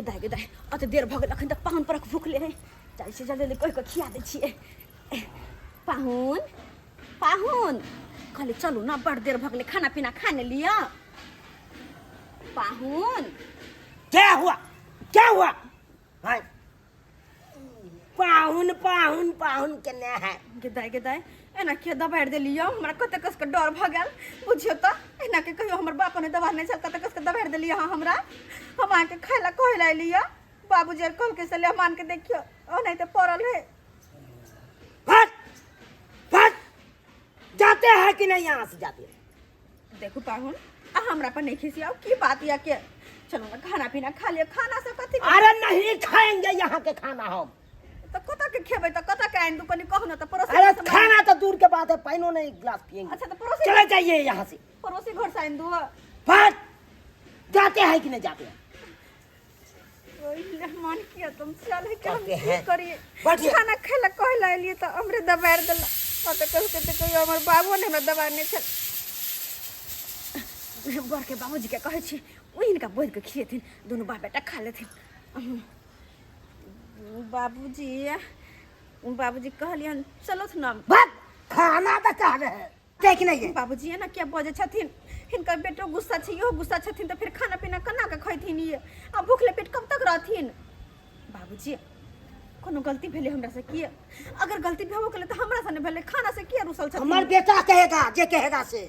दाइ गे दाइ, अते देर भऽ गेल, अखन तक पाहुन परक भूखले है। जाइ छी, जल्दी जल्दी कहि कऽ खिया दै छियै। पाहुन, पाहुन, कहली चलू ने, बड़ देर भऽ गेलै, खाना पीना खा ने लिअ पाहुन। क्या हुआ, क्या हुआ? हाँ, पाहुन पाहुन पाहुन केने है। गे दाइ, गे दाइ, एना किया दबारि देलियै हमरा? कते कस के डर भऽ गेल बुझियौ तऽ। एना के कहियो हमर बाप नहि दबारने छल, कते कस के दबारि देलियै अहाँ हमरा। हम अहाँके खाय लए कहै लए एलियै, बाबूजी आर कहलकै से मेहमान के देखियौ, ओनाहिते पड़ल है। हट हट, जाते हैं कि नहीं यहाँ से जाते हैं? देखू पाहुन, अहाँ हमरा पर नहीं खिसियाओ, की बात या के, चलू ना खाना पीना खा लिअ। खाना से कथी? अरे नहीं खाएंगे यहाँ के खाना हम। तऽ कतऽ के खेबै? तऽ कतऽ के आनि दू, कनि कहू ने तऽ पड़ोसी अरे घर से खाना तो दूर के बात है, पानिओ नहीं एक गिलास पियेंगे। अच्छा तऽ पड़ोसी चले जाइए यहाँ से। पड़ोसी घर से आनि दू। हट, जाते हैं कि नहीं जाते हैं? ओहि मेहमान किया तुम चल है कि हम कहते की हैं। करिए? बैठिए। खाना खाय लए कहै लए एलियै तऽ हमरे दबारि देलक। कतऽ कस के तऽ कहियो हमर बाबो ने हमरा दबारने छल। बड़के बाबूजी के कहै छी, ओ हिनका बोधि के खिएथिन, दुनू बाप बेटा खा लेथिन। बाबूजी, बाबूजी, कहलियन चलथु ने। बस खाना तो कह रहे हैं देख नहीं है। बाबूजी एना किया बजै छथिन? हिनकर बेटो गुस्सा छै, इहो गुस्सा छथिन, तऽ फेर खाना पीना केना कऽ खैथिन ई? आ भूखले पेट कब तक रहथिन? बाबूजी, कोनो गलती भेलै हमरा से? किया, अगर गलती भेबो केलै तऽ हमरा से नहि भेलै, खाना से किया रुसल छथिन? हमार बेटा कहेगा जे कहेगा से।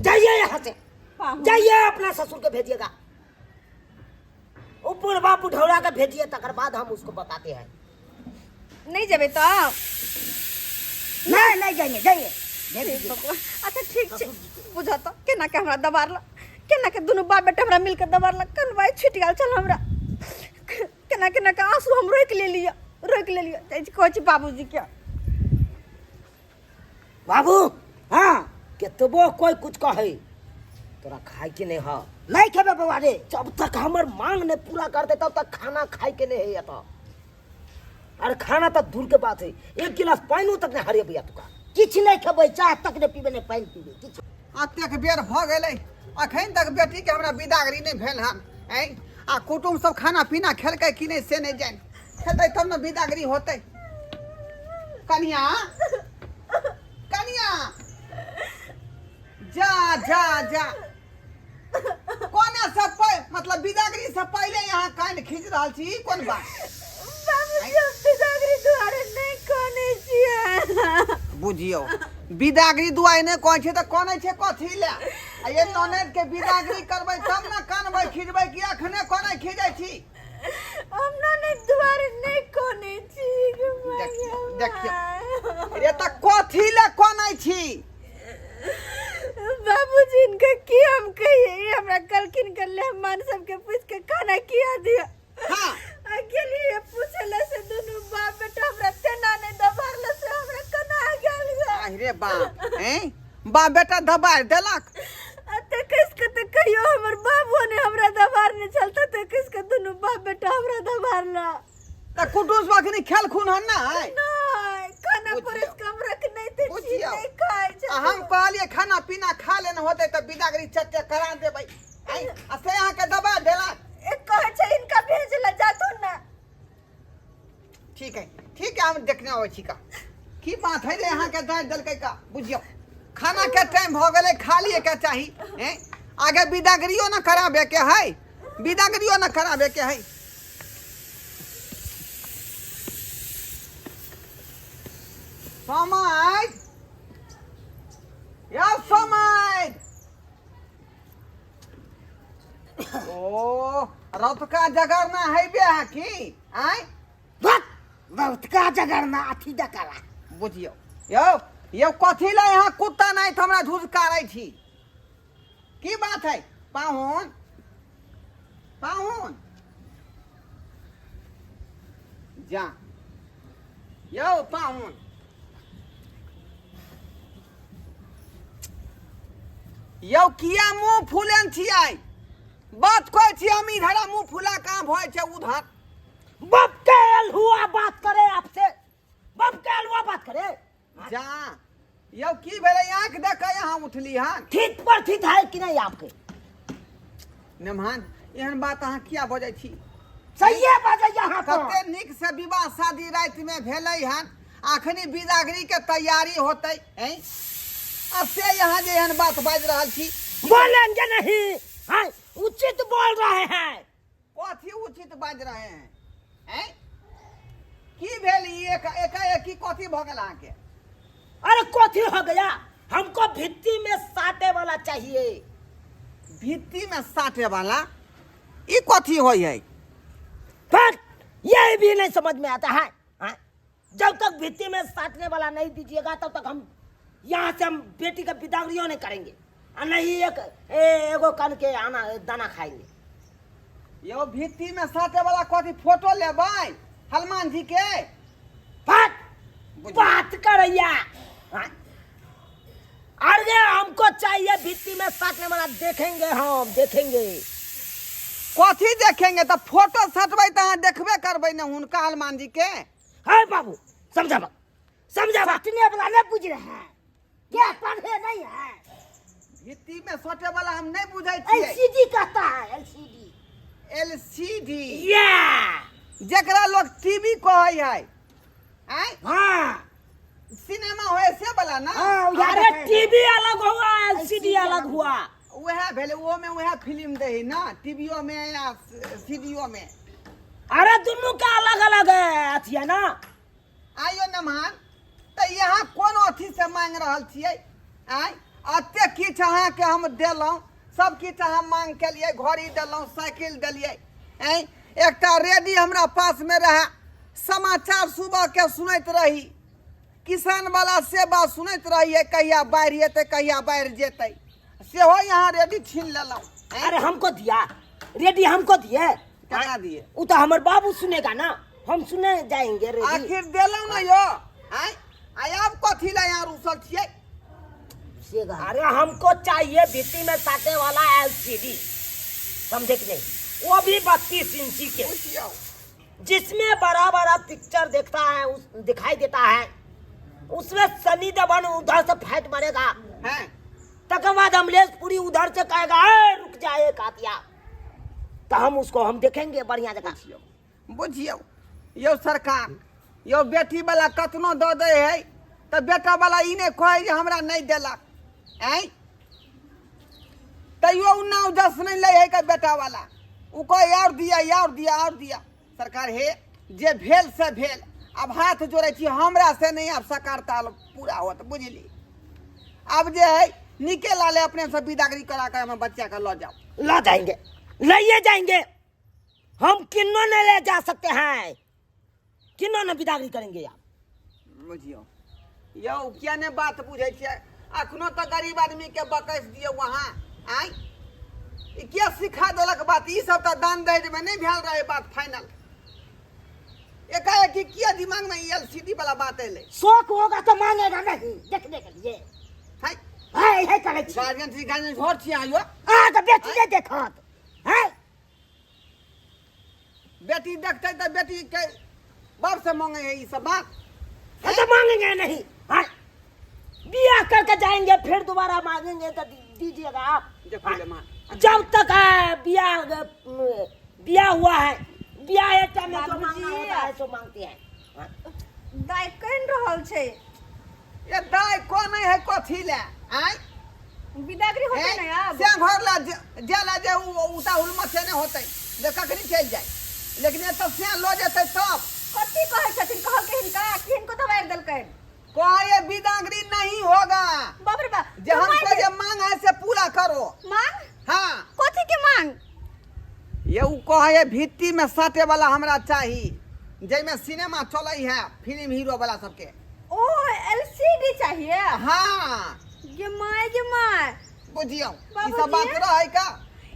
जाइए यहाँ से। पाहुन। जाइए, अपना ससुर के भेजिएगा, वो बुढ़वा बुढ़ौरा के भेजिए, तकर बाद हम उसको बताते हैं। नहि जेबै तऽ? नहीं नहीं, जाइए जाइए, भेज हे दीजिए। भगवान, अच्छा ठीक छै। बुझऽ तऽ केना के हमरा दबारलक, केना के दुनू बाप बेटा हमरा मिलके दबारलक। कनवाइ छुटि गेल छल हमरा, केना केना के आंसू हम रोकि लेलियै, रोकि लेलियै। जाइ छी, कहै छी बाबूजी के। बाबू, हाँ, केतबो कोई कुछ कहे तोरा खाए के नहीं है, नहीं खेबे बौआ रे। जब तक हमर मांग नहीं पूरा कर दे तब तक खाना खाए के नहीं है एतऽ। अरे खाना तक दूर के बात है, एक गिलास पानिओ तक नहीं हरेबै एतुका। किछु नहीं खेबै, चाह तक नहीं पीबै, नहीं पानि पीबै, किछु। अतेक बेर भऽ गेलै, अखन तक बेटीके हमरा बिदागरी नहि भेल हन। ऐं, आ कुटुम सब खाना पीना खेलकै कि नहि से नहि जानि। खेतै तब ने बिदागरी होतै। कनिया, कनिया, जा जा जा, कोना सब मतलब बिदागरी से पहिले यहाँ कान खींच रहल छी, ई कोन बात? बाबूजी, हम बिदागरी दुआरे नहि कनै छियै। बुझियौ, बिदागरी दुआरे नहि कहै छै तऽ कनै छै कथी लए? आ ये ननैद के बिदागरी करबै तब ने कानबै खींचबै, कि अखने कनै खींचै छी? हम ननैद दुआरे नहि कनै छी। देखियौ देखियौ रे, तऽ कथी लए कनै छी? बाबूजी, इनका की हम कहिए, ई हमरा कहलखिन कर मेहमान सबके पूछ के खाना किया दिया। आ गेलिए पूछे ला से दुनू बाप बेटा हमरा तेना नहीं दबारल से हमरा कना गेल गे। आहि रे बाप, हैं, बाप बेटा दबार देलक? आ ते कस के ते कहियो हमर बाबू ने हमरा दबारने छल, ते कस के दुनू बाप बेटा हमरा दबारला। तऽ कुटुम्ब सब अखनी खेलखुन हन नहि? नहीं, खाना बुझियौ। परस कम रखने ते छी। बुझियौ। नहीं खाइ छै। आ हम कहलियै खाना पीना खा लेने होतै तऽ बिदागरी चट्टे करा देबै, आँय, आ से अहाँके दबा देलक। एक कहै छै इनका भेज ला जाथुन ना। ठीक है ठीक है, हम देखने अबै छी का की बात है रे, अहाँके दाँत देलकै का। बुझियौ, खाना के टाइम भऽ गेलै, खा लिए के चाही। हैं, आगे बिदागरियो न कराबे के है, बिदागरियो न कराबे के है। समय यौ, समय ओ रतुका जगरना हैबे है की आँय? बक रतुका जगरना अथी डकरा। बुझियौ यौ, यौ, कथी लए यहाँ कुत्ता नहि तऽ हमरा झुझकारै छी, की बात है? पाहुन, पाहुन, जा यौ पाहुन, यौ, किया मुंह फूलेन छियै? बात कहै छी हम इधर, मुंह फूला कहाँ भऽ छै उधर? बाप के अलहुआ बात करे आपसे, बाप के अलहुआ बात करे। जा यौ, की भेलै? आँखि देख कऽ यहाँ उठली हन। ठीक पर ठीक है कि नहीं आपके? नेमहान, एहन बात अहाँ किया बजै छी? सहिए बाजै अहाँ तो। कते नीक से विवाह शादी राति में भेलै हन, अखनी बिदागरी के तैयारी होतै। हैं आ से यहाँ जे एहन बात बाजि रहल छी। बोलेंगे नहीं, हाँ, उचित बोल रहे हैं। कथी उचित बाजि रहे हैं? हैं की भेल ई एक एकाएकी कथी भऽ गेल अहाँके? अरे कथी हो गया, हमको भित्ति में साटे वाला चाहिए। भित्ति में साटे वाला ई कथी होइ है? पर ये भी नहीं समझ में आता है, हाँ? जब तक भित्ति में साटने वाला नहीं दीजिएगा तब तक हम यहाँ से हम बेटी का बिदागरियों नहीं करेंगे और नहीं एक एगो कन के आना दाना खाएंगे। यो भित्ति में साटे वाला कथी फोटो लेबै हनुमान जी के? बात बात करैया, हाँ? अरे हमको चाहिए भित्ति में साटने वाला, देखेंगे हम देखेंगे। कथी देखेंगे? तो फोटो सटबै तऽ अहाँ देखबे करबै ने हुनका हनुमान जी के। है बाबू समझाबा समझाबा, साटने वाला नहीं बुझ रहे हैं क्या, पढ़े नहीं है। भित्ति में सटे वाला हम नहीं बुझै छियै। एलसीडी कहता है, एलसीडी। एलसीडी या जकरा लोग टीवी कहै है। आँय हाँ सिनेमा होय से वाला ना? हाँ, अरे टीवी अलग हुआ, एलसीडी अलग हुआ। वएह भेलै, ओहो में वएह फिल्म दै है ना, टीवीओ में या सीडीओ में। अरे दुनू के अलग अलग है अथी है ना। आइयो नमहान, तऽ यहाँ कोन अथी से मांगि रहल छियै? आँय एते किछु अहाँके हम देलहुँ, सब किछु अहाँ मांग केलियै, घड़ी देलहुँ, साइकिल देलियै, आँय एकटा रेडियो हमरा पासमे रहए, समाचार सुबह के सुनैत रही, किसान वाला सेवा सुनैत रहियै, कहिया बाढ़ि एतै कहिया बाढ़ि जेतै, सेहो यहाँ रेडी छीन लेलहुँ। अरे हमको दिया रेडी, हमको दिए। केना दिए? वो तो हमारे बाबू सुनेगा ना, हम सुने जाएंगे रेडी। आखिर देलहुँ ना यो। आँय आय आब कथी लए यहाँ रुसल छियै? अरे हमको चाहिए भित्ति में साटे वाला एलसीडी, समझे कि नहीं, वो भी 32 इंची के, जिसमें बड़ा बड़ा पिक्चर देखता है, उस दिखाई देता है, उसमें सनी देओल उधर से फाइट मारेगा हैं, तकर बाद अमलेश पुरी उधर से कहेगा ए रुक जाए कातिया, तो हम उसको हम देखेंगे बढ़िया जगह। बुझियौ यौ सरकार, यौ बेटी वाला कतनो दऽ दै है तऽ बेटा वाला ई नहि कहै जे हमरा नहि देलक। आँय तैयो उ नाव जस नहि लै है के बेटा वाला, उ कहै और दिया और दिया और दिया। सरकार हे जे भेल से भेल, आब हाथ जोड़ै छी हमरा से नहि आब सकार ताल पूरा होत, बुझली। आब जे है नीके लाले अपने से बिदागरी करा के हमर बच्चा के लऽ जाओ। ला जाएंगे, लइए जाएंगे, हम किन्नो नहीं ले जा सकते हैं, किन्नो न बिदागरी करेंगे आप। बुझियौ यौ किया ने बात बुझै छियै, अखनो तऽ गरीब आदमी के बकैस दियौ अहाँ। आँय ई किया सिखा देलक बात? ई सब तऽ दान दहेज में नहीं भेल रहे बात फाइनल, एकाएक किया दिमाग में एल सी डी वाला बात एलै? शौक होगा तो मांगेगा नहीं देखने के लिए। है है है करै छी। गार्जियन छी, गार्जियन घर छी अहाँ यो। अहाँ के बेटी नहि देखत है? बेटी देखते तऽ बेटी के बाप से मांगे है ई सब बात। हम तो मांगेंगे नहीं, हाँ? बियाह करके जाएंगे फिर दोबारा मांगेंगे तो दीजिएगा आप। देखो ले मां। जब तक है बियाह, बियाह हुआ है, बियाह एक टाइम में जो बाबूजी। मांगना होता है सो मांगते हैं। हाँ? दाइ कहि रहल छै। ये दाइ कोन है कथी ले? आँय बिदागरी होतै ने आब? से घर ला जे ला जे उ उता हुलमा से नहि होतै जे कखनी चलि जाय, लेकिन एतऽ से लऽ जेतै तब। कथी कहै छथिन? कहलकै हिनका कि हिनको दबारि देलकै? कहे बिदागरी नहीं होगा। बाप रे बाप, जे हमको जे मांग है से पूरा करो। मांग? हाँ। कथी के मांग? ये उ कहे भित्ति में साटे वाला हमरा चाही, जाहिमे सिनेमा चलै है फिल्म हीरो वाला सबके। ओ एलसीडी चाहिए? हाँ। गे my गे my. बुझियौ ई बाबूजी। सब बात रहै का?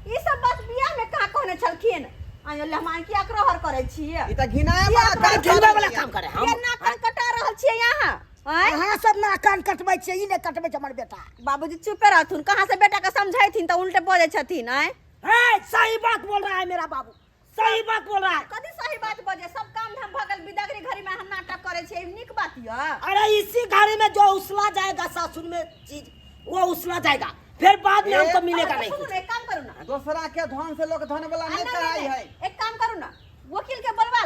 ई सब बात बियाह में कहाँ कहने छलखिन? आयो लहमान किया करहर करै छियै? ई तऽ घिनाय वाला काम घिनबै वाला करै काम करे हम। ये नाक कान कटा रहल छियै यहाँ? आँय? अहाँ सब नाक कान कटबै छियै, ई नहि कटबै छै हमर बेटा। बाबूजी चुपे रहथुन, कहाँ से बेटा के समझैथिन तऽ उल्टे बजै छथिन। आँय? ए, सही बात बोल रहा है मेरा बाबू, सही बात बोल रहा है। कथी सही बात बजे? सब काम धाम भऽ गेल, बिदागरी घड़ी में हम नाटक करै छियै, ई नीक बात यऽ? अरे इसी घड़ी में जो उसला जाएगा सासुर में चीज, वो उसला जाएगा, फिर बाद में ए, हमको मिलेगा अहाँ नहीं सुनू कुछ। ने, एक काम करू ना, दोसरा के धन से लोग धन वाला आ, नहीं नहीं, कराई नहीं, है। एक काम करू ना,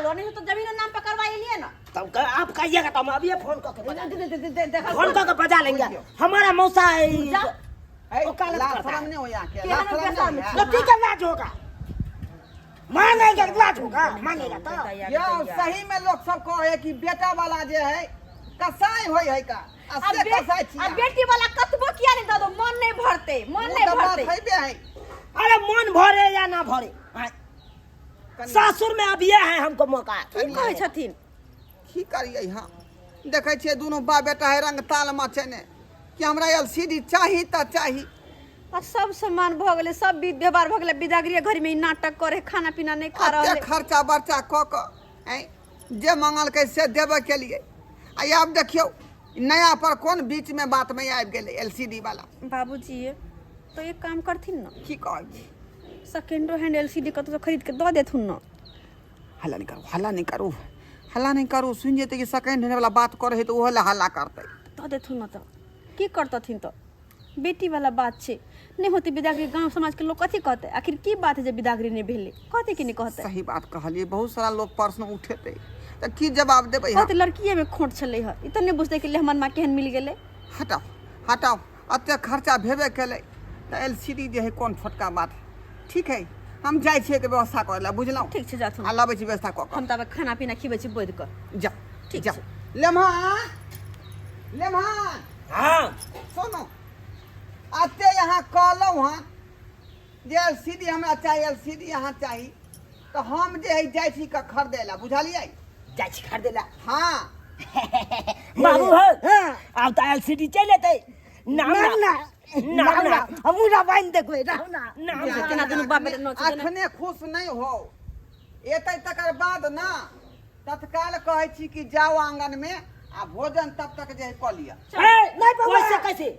करू, नहीं तो जमीन नाम पर करवा लिए ना। तब आप कहिएगा तो हम अभी फोन करके बजा दे- दे- दे- दे- देखा- फोन करके बजा लेंगे। हमारा मौसा है जा। वकालत लाज करता शरम है। नहीं होया के केहन लाज शरम पैसा नहीं में होया। तो की के लाज होगा? मांगेगा लाज होगा, मांगेगा तो। यौ सही में लोग सब कहे कि बेटा वाला जे है कसाई होय है का आ आ से कसाई आ छी बेटी वाला कतबो किया नहीं दो, मन नहीं भरते, मन ओ नहीं तऽ बात भरते। हैबे है। अरे मन भरे या ना भरे, हाँ, सासुर में अब ये है हमको मौका। की कहै छथिन? की करियै हम, देखै छियै दुनू बाप बेटा है रंग ताल मचेने कि हमरा एलसीडी चाही तऽ चाही। आ सब सामान भऽ गेलै, सब विध व्यवहार भऽ गेलै, बिदागरी घर में ई नाटक करे, खाना पीना नहीं खा रहल एते है। खर्चा बर्चा कऽ कऽ आँय जे मंगलकै से देबे केलियै। आ आब देखियौ नया पर कोन बीच में बात में आबि गेलै एलसीडी वाला। बाबूजी तो एक काम करथिन ना। की कहब? सेकेंडो हैंड एलसीडी कतौ से खरीद के दऽ देथुन ना। हल्ला नहीं करू, हल्ला नहीं करू, हल्ला नहीं करू, सुनि जेतै कि सेकेंड हैंड वाला बात करै है तऽ ओहो लए हल्ला करतै। दऽ देथुन ना तऽ की करतथिन? तऽ बेटी वाला बात छै, नहि होतै बिदागरी, गाँव समाज के लोग कथी कहतै? आखिर की बात है जे बिदागरी नहि भेलै, कहतै कि नहि कहतै? सही बात कहलियै, बहुत सारा लोग प्रश्न उठेतै तऽ की जवाब देबै हम? कहतै लड़किए में खोट छलै हँ, ई तऽ नहि बुझतै कि लेहमन माँ केहन मिल गेलै। हटाउ हटाउ, एते खर्चा भेबे केलै तऽ एल सी डी जे है कोन छोटका बात है। ठीक है, हम जाइ छियै के व्यवस्था करै लए, बुझलहुँ? ठीक छै, जाथुन। आ लबै छी व्यवस्था कऽ कऽ। हम तऽ खाना पीना खिबै छी बोधि कऽ। जा। ठीक जा छै। लेमहान, लेमहान। हाँ सुनू, एते यहाँ कहलहुँ हँ जे एल सी डी हमरा चाही, एल सी डी यहाँ चाही, तऽ हम जे है जाइ छी कऽ खरीदै लए, बुझलियै? जाइ छी खरीदै लए। हाँ। बाबू हो, हाँ। आब तऽ एल सी डी चलि एतै। नाम नाम ना ना नाम ना हमहूँ रामायण देखबै, राम ना। नाम जा, ना। केना दुनू बाप बेटा नोचै जेना। अखने खुश नहि हो, एतै तकर बाद ना। तत्काल कहै छी कि जाओ आंगन में आ भोजन तब तक जे है कऽ लिअ। ए, नहीं बउआ। कैसे कैसे?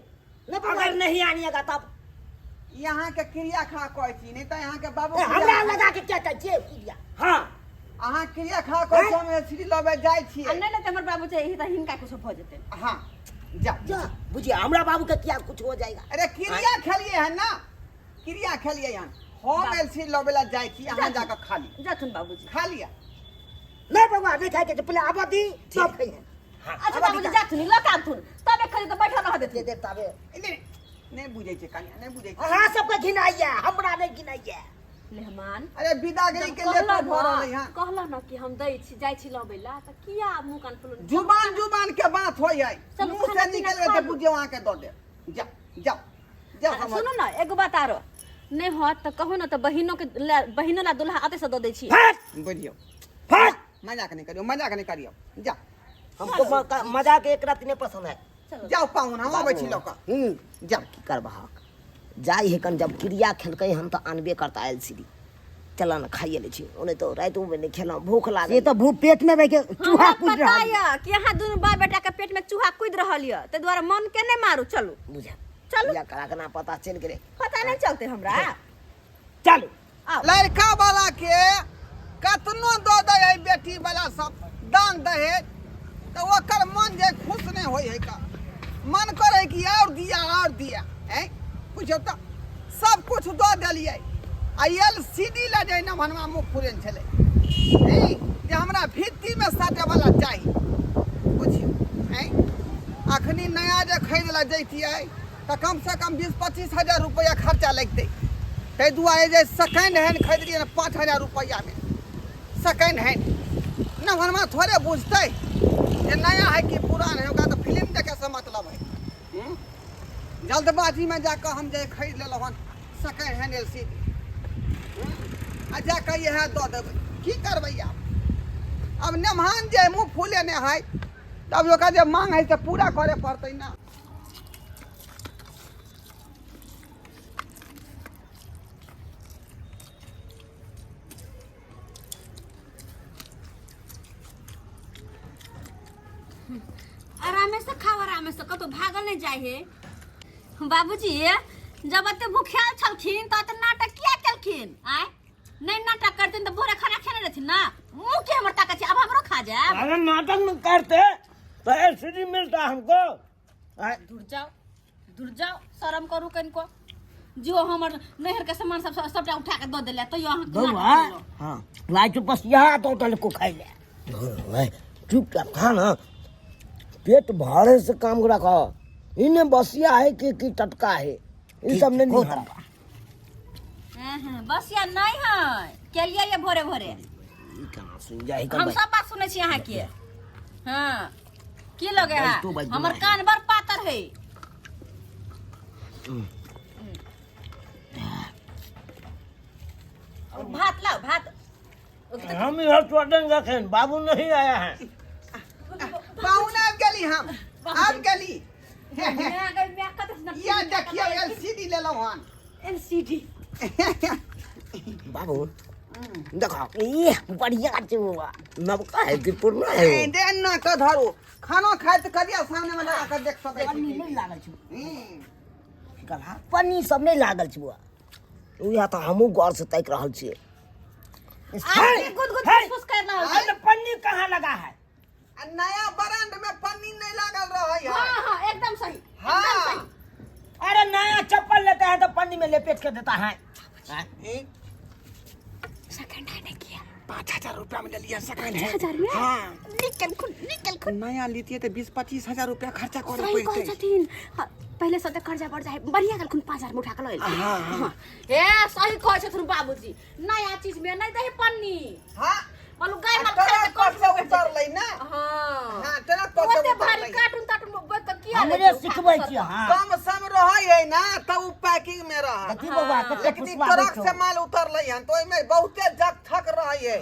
नहीं बउआ। अगर नहीं आनिएगा तब यहाँ के क्रिया खा कहै छी, नहीं तऽ यहाँ के बाबू ए, क्रिया हमरा खा- लगा के क्या कहै छियै क्रिया? हाँ अहाँ क्रिया खा कहै छी, हम एलसीडी लबै जाइ आ छियै। नहि लेतै हमर बाबू छै तऽ हिनका कुछो भऽ जेतै। हाँ जाओ। जा, बुझिए हमरा बाबू के क्या कुछ हो जाएगा। अरे क्रिया खेलिए है ना, क्रिया खेलिए हन। हम एलसीडी लबै ला जाइ छी, अहाँ जाकऽ खा लिअ। जाथुन बाबूजी। खा लिअ। नहीं बउआ, नहीं खाके छै, पहिले आबऽ दी तब खइहे। अच्छा बाबूजी जाथुन, लऽ कऽ आबथुन तबे खरी, तऽ बैठल रह दे देथिन। दे तबे। नहीं नहीं बुझै छै कनिया, नहीं बुझै छै। अहाँ सबके घिनाइया, हमरा नहि घिनाइया। मेहमान अरे विदागरी के जब लेटो कहलह भऽ रहलै न हँ। कहलह न कि हम दै छी, जाइ छी लबै ला, तऽ किया मुँह कान फुलौने? जुबान जुबान के बात होइ है, चलू, मुंह से खाना पीना निकल खा तऽ लू। बुझियौ अहाँके दऽ देब। जा जाओ जाओ। आ, हमर सुनू न, एगो बात आरो नहि होत तऽ कहू न तऽ बहिनो के बहिनो ला दुल्हा अते से दऽ दै छी। फट बुझियौ फट। मजाक नहीं करियौ, मजाक नहीं करियौ, जा। हमको मजाक एक रात नहीं पसंद है। चलू। जाओ पाहुन, हम अबै छी लऽ कऽ। जाओ की करबहक, जाइ है कन जब क्रिया खेलकै हन तऽ आनबे करता एल सी डी। चल न खाइए लै छी, ओने तो रातिमे नहि खेलहुँ, भूख लागल। से तऽ भूख पेट में बैठ के चूहा हमरा कूद पता रहल यऽ कि अहाँ दुनू बाप बेटा के पेट में चूहा कूद रहल यऽ, ताहि दुआरे मन के नहि मारू। चलू बुझा चलू। या करा के ना पता चलि गेलै। पता नहि चलतै हमरा। चलू। आउ। लड़का वाला के कतनो दऽ दै है बेटी वाला सब दान दहेज, तऽ ओकर मन जे खुश नहि होइ है का, मन करे कि और दिया और दिया। हैं बुझियौ तऽ सब कुछ दऽ देलियै आ एल सी डी लए जे नमहनमा मुँह फुरेन छलै हैं जे हमरा भित्तीमे साटे वाला चाही। बुझियौ हैं अखनी नया जे खरीद लए जैतियै तऽ कमसँ कम 20-25 हजार रुपैआ खर्चा लगतै। ताहि दुआरे जे सेकेंड हैंड खरीदलियै ने 5000 रुपैआमे सेकेंड हैंड। नमहनमा थोड़े बुझतै जे नया है कि पुरान है, ओकरा तऽ फिल्म देखैसँ मतलब है। जल्दबाजीमे जाकऽ हम जे खरीद लेलहुँ हन second hand L C D आ जाकऽ इएह दऽ देबै। की करबै आब? अब नमहान जे मुँह फूलेने है तब ओकरा जे मांग है से पूरा करे पड़तै ना। आरामे से खाओ, आरामे से, कतौ भागल नहीं जाय हे। बाबूजी जब एते भूखायल छलखिन तऽ एते नाटक किया केलखिन? आय नहीं नाटक करथिन तऽ भोरे खाना खेने रहथिन ना। मुँह के हमर ताकत छै, आब हमरो खा जायब। अगर नाटक में करते तो एलसीडी मिलता हमको। दूर जाओ, दूर जाओ, शर्म करू कनिको। जो हमर नैहर के सामान सब सबटा उठा के दऽ देले तैयो अहाँ बौआ नाटक केलहुँ। हाँ लाइट बस यहाँ दो दल को खाई ले चुपचाप खा ना पेट भरे से काम रखो इन्हें बसिया है कि टटका है ई सब नहीं निहारा हाँ, हाँ, बस या नहीं है केलिए ये भोरे भोरे ई कहाँ सुन जाए हम सब बात सुनै छी अहाँके हाँ की लगे है बैठो, बैठो। हमर कान बड़ पातर है और भात लाओ भात हम इधर चोटेंगे रखें बाबू नहीं आया है पाहुन आबि गेली हम आबि गेली या देखियौ एलसीडी लेलहुँ हन एलसीडी बाबू देखो ये बढ़िया छै बौआ नवका है कि पुरना है ए, दे ना के धरू खाना खाइत करिया सामने में लगा के देख सकै पन्नी छी नहीं लागल छै हम्म। गलहा पन्नी सब नहीं लागल छै बौआ उएह तऽ हमहूँ गौर से ताकि रहल छियै आगे गुद गुद फुस कर रहल छै अरे पन्नी कहाँ लगा है आ नया ब्रांड में पन्नी नहीं लागल रहै है हाँ हाँ एकदम सही हाँ अरे नया चप्पल लेते हैं तो पन्नी में लपेट के देता है ए, सेकंड हैंड किया 5,000 रुपया में लेलियै सेकंड हैंड हजार में हाँ निकल खुन निकल खुन नया लीतियै तऽ 20-25 हजार रुपया खर्चा करे सही कहै पड़तै छथिन हाँ, पहिले से तऽ कर्जा बढ़ जाए बढ़िया गेलखुन 5,000 में उठा के लऽ एलखिन हाँ, हाँ। ए सही कहै छथिन बाबूजी नया चीज में नहीं दही पन्नी हाँ बोलू गाय आ माल तोरा खाय के पर से कौन उतरलै ना हाँ हाँ तोरा पर से ओते भारी उतरलै कार्टून तार्टून बैठ के किया हमरे लेतै उठा के सिखबै सर छियै पर? हाँ कम सम रहै है ना तऽ उ पैकिंग में रहै देखी बौआ कते लेकिन ई फुसवा ट्रक से माल उतरलै हन तऽ ओहिमे बहुते जक थक रहै है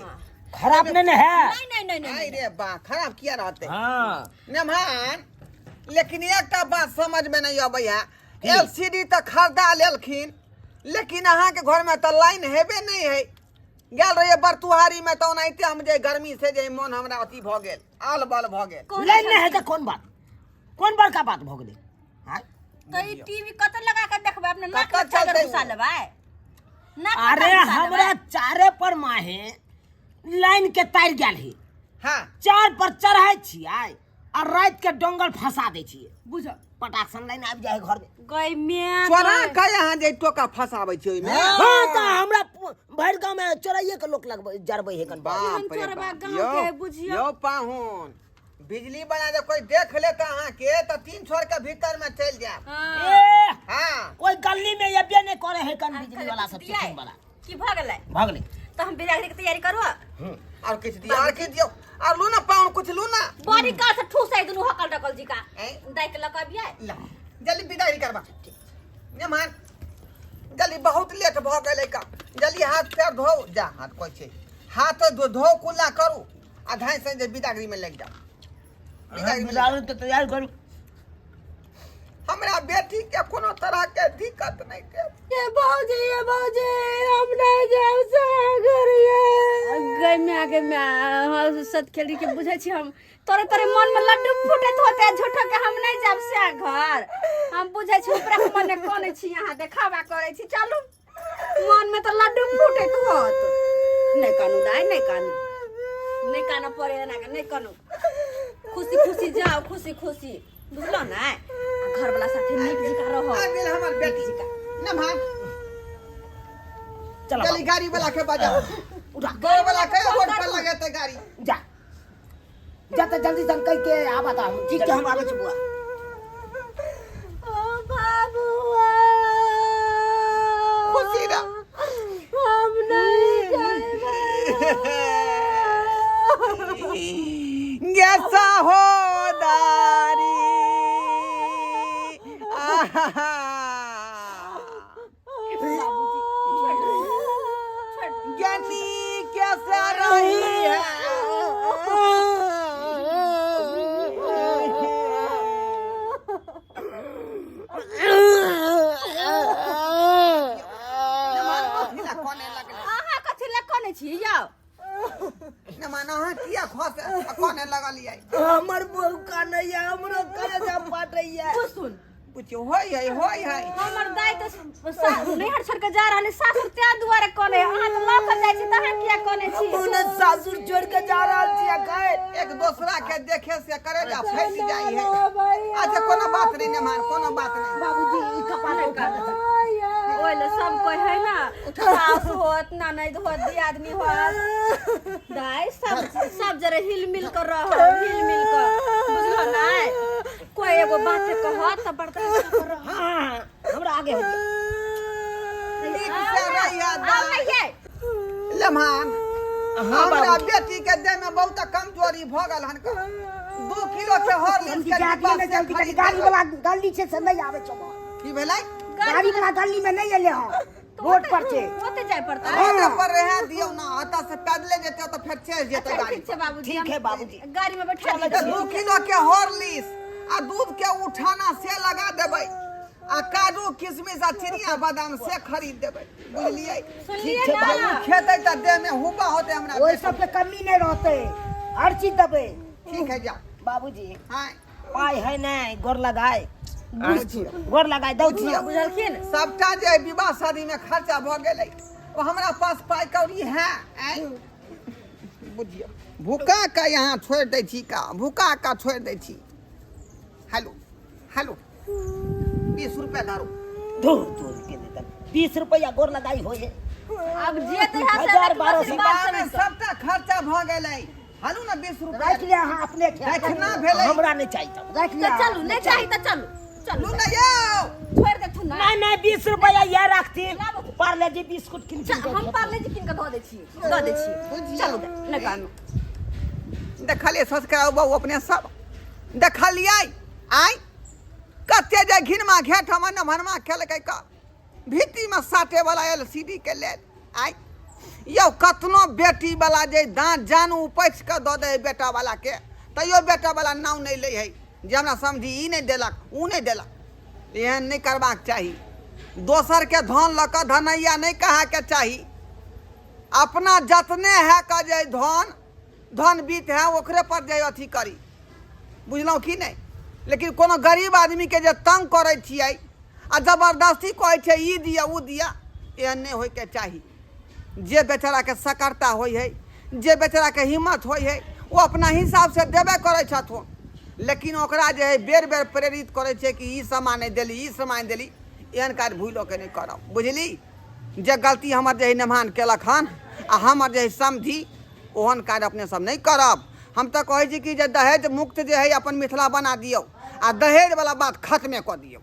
खराब नहीं ने है नहीं नहीं नहीं नहीं आई रे बा खराब किया रहतै हाँ नेमहान लेकिन एकटा बात समझ में नहीं अबै है एलसीडी तऽ खरीदा लेलखिन लेकिन अहाँके घरमे तऽ लाइन हेबे नहीं है गेल रहियै बरतुहारी में तऽ ओनाहिते हम जे गर्मी से जे मन हमरा अथी भऽ गेल आल बल भऽ गेल कोन लाइन नहीं है तो कौन बात कौन बड़का बात भऽ गेलै हाँ? तऽ ई टीवी कतऽ लगा के देखबै अपने नाक कतऽ में चादर चलतै घुसा ओ? लेबै नाक में अरे घुसा लेबै? हमरा चारे पर माहे लाइन के तार गेल है हाँ चार पर चढ़ाई छियै आ रात के डोंगल फंसा दै छियै बुझ पटासन लाइन आबि जाइ है घर में गई मैं चोरा के अहाँ जे टोका फसाबै छी ओहिमे हाँ तऽ हमरा भरि गाँव में चोराइए के लोक लगबै जरबै है कन बाप केहन रे चोरबा बाप। गाँव यौ, के बुझियौ। यौ पाहुन बिजली वाला जे कोई देख लेत अहाँके तऽ तीन छोर के भीतर में चलि जायब हाँ ए हाँ कोई गली में एबे नहीं करे है कन बिजली वाला सब दियै? चेकिंग वाला की भऽ गेलै भऽ गेलै तऽ हम बिदागरी के तैयारी करू और किछु दियौ और किछु दियौ और लू ना पाहुन कुछ लू ना बड़ी काल से ठूसै दुनू हकल डकल जी का ऐं? दाइ के लऽ कऽ अबियै ला जल्दी विदाई करबा मेहमान जल्दी बहुत लेट भऽ गेलै का जल्दी हाथ पैर धो जा हाथ कोइ छै हाथ धो धो कुल्ला करू आ धाइ से जे बिदागरी में लागि जाउ बिदागरी में लागि बिदागरी के तैयारी करू जाउ। हमरा बेटी के कोनो तरह के दिक्कत नहीं देब ये भौजी ये भौजी हम नहीं जाब सागर ये गई मैं आगे मैं हाँ सत खेली के बुझै छी हम तोरे तोरे मन में लड्डू फूटत होते झूठो के हम नहीं जाब से घर हम बुझै छी ऊपरा के मन में कोने छी यहाँ देखावा करै छी चलू मन में तो लड्डू फूटत होत नहीं कानू दाई नहीं कानू नहीं कानू पड़े एना के नहीं कानू खुशी खुशी जाओ खुशी खुशी बुझलो ने आ घर वाला साथे नीक जिका रहो आ गेल हमर बेटी नमहर चलो जल्दी गाड़ी वाला के बजाओ उठा गाड़ी वाला के रोड पर लगेते गाड़ी जा जा तऽ जल्दी सन कहि के आबा तऽ हम ठीक छै हम आबै छी बुआ ओ बाबुआ खुशी रह हम नहीं जाएब गेसा हो दारी आहा ज्ञानी कैसे रही है नमान कथी ला कोने लगलै अहाँ कथी लए कनै छी यौ नमान अहाँ किया खस कोने लगलियै हमर बहू कानैया हमरो कलेजा फाटैया सुन बुझियौ होय है होय है हमर दाइ तऽ नैहर छोड़ के जा रहल है सासुर तें दुआरे कनै अहाँ तऽ लऽ कऽ जाइ छी तऽ अहाँ किया कनै छी हम ने सासुर छोड़ के जा रहल छी अखन। एक दोसरा के देखे से करे जा फैस जाइ है। अच्छा कोनो बात नहीं नेमान, कोनो बात नहीं। बाबूजी ई कपाल उठा दे। ओइ ले सब कोई है ना, सास होत, ननद होत, दियादनी होत, दाई सब सब जरे हिल मिल कर रहो, हिल मिल कर, बुझलो नाय? कोई एगो बात कहत त बर्दाश्त कर रहो। हाँ, हमरा आगे हो गया। नीक से रहिया आउ दाई। नहीं है। लेमान, हमरा बेटी के देह में बहुत कमजोरी भ गेल हन। 2 किलो के हॉर्लिक्स जल्दी के जाके डिब्बा ने से जल्दी करी। खरीद गाड़ी देबै। वाला गली छै से नहीं आवे छौ। की भेलै? गाड़ी वाला गली में नहीं एले हँ, रोड पर छै। ओते जाय पड़तै। रोड पर रहे दियौ ना, एतऽ से पैदले जेतै तऽ फेर चलि जेतै अच्छा, गाड़ी। ठीक छै बाबूजी। ठीक है बाबूजी। गाड़ी में बैठा तऽ दियौ। 2 किलो के हॉर्लिक्स आ दूध के उठाना से लगा देबै आ काजू किशमिश आ चिनिया बादाम से खरीद देबै, बुझलियै? सुनलियै ठीक छै ना? बाबू। खेतै तऽ देह में हुबा होतै हमरा ओहि बेटी। सबके कमी नहीं रहते, हर चीज देबै। ठीक है, जाओ। बाबूजी। हाँ। पाइ है नहीं, गोर लगाए। बुझियौ। गोर लगाए दौ। बुझियौ। बुझलखिन? सबटा जे विवाह शादी में खर्चा भऽ गेलै ओ हमरा पास पाइ कौड़ी है। आँय? बुझियौ, भूखा का यहाँ छोड़ि दै छी का, भूखा का छोड़ि दै छी। हेलो हेलो, 20 रुपया धरू। दूर दूर के देता 20 रुपया, गोर लगाई होय है। अब जे तो यहाँ से हजार बारह सौ। विवाह में सबटा खर्चा भऽ गेलै। हलू ना 20 रुपया राखि ले अहाँ अपने ख्याल। रखना भेलै। हमरा नहीं चाहिए तब। राखि ले। तऽ चलू, नहि चाही तऽ चलू, चलू। लू ना यौ। छोड़ि देथुन ना। नहीं नहीं, 20 रुपया यह रखती, पार्ले जी बिस्कुट किन। चल, हम पार्ले जी कीन कऽ दऽ दै छी, दऽ दै छी। बुझियौ। चलू, नहि कानू। देखलियै संस्कार बाबू, अपने सब देखलियै आइ कते जे घिनमा घेट हमर नमहरमा केलकै का भीतीमे साटे वाला एल सी डी के लेल। आइ यौ कतनो बेटी वाला जे दाँत जानू उपछि कऽ दऽ दै बेटा वाला के, तैयो बेटा वाला नाम नहि लै है जे हमरा समझी ई नहि देलक, ओ नहि देलक। एहन नहि करबाक चाही। दोसरके धन लऽ कऽ धनैया नहि कहाके चाही। अपना जतने है का जे धन धन बीत है ओकरे पर जे अथी करी, बुझलहुँ कि नहि? लेकिन कोनो गरीब आदमीके जे तंग करै छियै आ जबरदस्ती कहै छै ई दिअ ओ दिअ, एहन नहि होइके चाही। जे बेचाराके सकरता होइ है, जे बेचाराके हिम्मत होइ है, ओ अपना हिसाबसँ देबे करै छथुन। लेकिन ओकरा जे है बेर बेर प्रेरित करै छै कि ई सामान नहि देली, ई सामान देली, एहन काज भूलो के नहि करब, बुझली? जे गलती हमर जे है नेमान केलक हन आ हमर जे है समझी, ओहन काज अपने सब नहि करब। हम तऽ कहै छी कि जे दहेज मुक्त जे है अपन मिथिला बना दियौ आ दहेजवला बात खत्मे कऽ दियौ।